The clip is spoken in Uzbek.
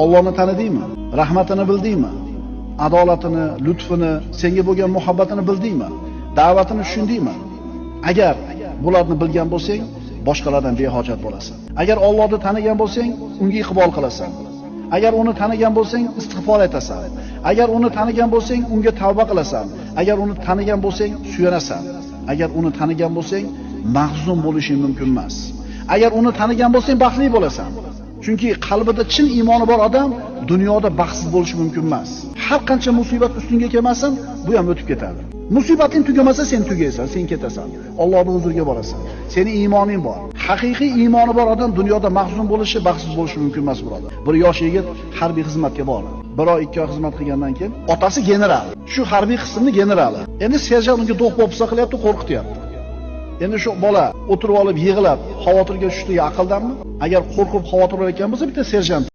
Allohni tanidingmi? Rahmatini bildingmi? Adolatini, lutfini, senga bo'lgan muhabbatini bildingmi? Da'vatini tushundingmi? Agar bularni bilgan bo'lsang, boshqalardan behojat bo'lasan. Agar Allohni tanigan bo'lsang, unga iqbol qilasan. Agar uni tanigan bo'lsang, istig'for aytasan. Agar uni tanigan bo'lsang, unga tavba qilasan. Agar uni tanigan bo'lsang, suyanasan. Agar uni tanigan bo'lsang, mahzun bo'lishing mumkin emas. Agar uni tanigan bo'lsang, baxtli bo'lasan. Chunki qalbida chin iymoni bor odam dunyoda baxtsiz bo'lishi mumkin emas. Har qancha musibat ustingga kelmasin, bu ham o'tib ketadi. Musibating tugamasa sen tugaysan, sen ketasan. Allohning huzuriga borasan. Seni iymoning bor. Haqiqiy iymoni bor odam dunyoda mahzun bo'lishi, baxtsiz bo'lishi mumkin emas, birodar. Bir yosh yigit harbiy xizmatga bordi. Bir oy, 2 oy xizmat qilgandan keyin otasi general. Shu harbiy qismning generali. Endi serjant unga do'q-po'pisa qilyapti, qo'rqityapti. Endi shu bola o'tirib olib yig'lab, xavotirga tushdigi aqldanmi? Agar qo'rqib xavotir olayotgan bo'lsa, bitta serjant